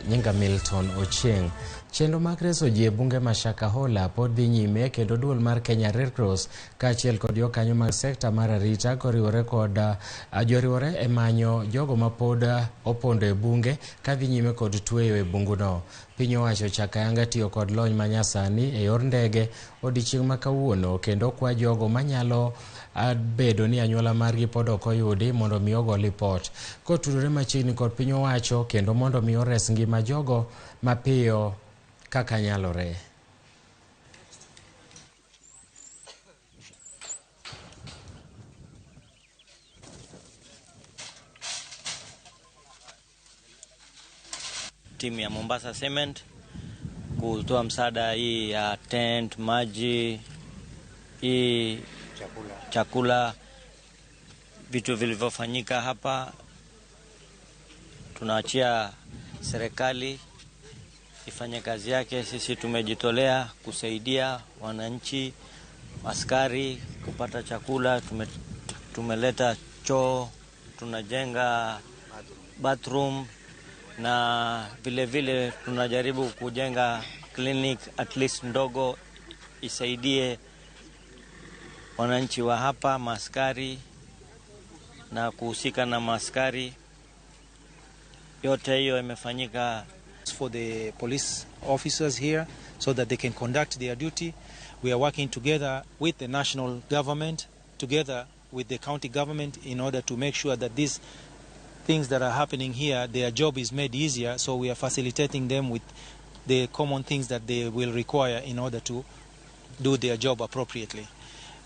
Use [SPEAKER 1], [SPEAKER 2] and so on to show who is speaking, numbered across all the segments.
[SPEAKER 1] Nyinga Milton Ochieng. Chenro mag reso ji e bunge ma Shakahola pod dhi nyime kendo duol mar Kenya Red Cross kaachiel kod jokanyo mag sekta mar arita koriwore kod joriwore e manyo jogo mapod opondo e bunge kadhi nyime kod tweyo e bunguno. Piny owacho ochako ayanga tiyo kod lony manyasani e yor ndege odiechieng' ma kawuono kendo kwa jogo manyalo bedo ni anyuola margi pod ok oyudi mondo mi ogo lipot. Kotudore machiegni kod piny owacho kendo mondo mi ores ngima jogo mapiyo kaka nyalore.
[SPEAKER 2] Timu ya Mombasa Cement kutoa msaada hii ya tent, maji, hii chakula, vitu vilivyofanyika hapa. Tunaachia serikali ifanye kazi yake. Sisi tumejitolea kusaidia wananchi, askari kupata chakula. Tumeleta choo, tunajenga bathroom na vile vile tunajaribu kujenga clinic at least ndogo isaidie wananchi wa hapa, maaskari na kuhusika na maaskari. Yote hiyo imefanyika
[SPEAKER 3] for the police officers here so that they can conduct their duty. We are working together with the national government, together with the county government in order to make sure that these things that are happening here, their job is made easier. So we are facilitating them with the common things that they will require in order to do their job appropriately.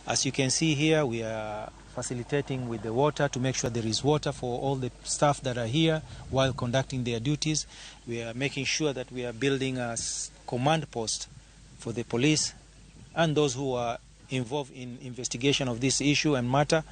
[SPEAKER 3] As you can see here, we are facilitating with the water to make sure there is water for all the staff that are here while conducting their duties. We are making sure that we are building a command post for the police and those who are involved in investigation of this issue and matter.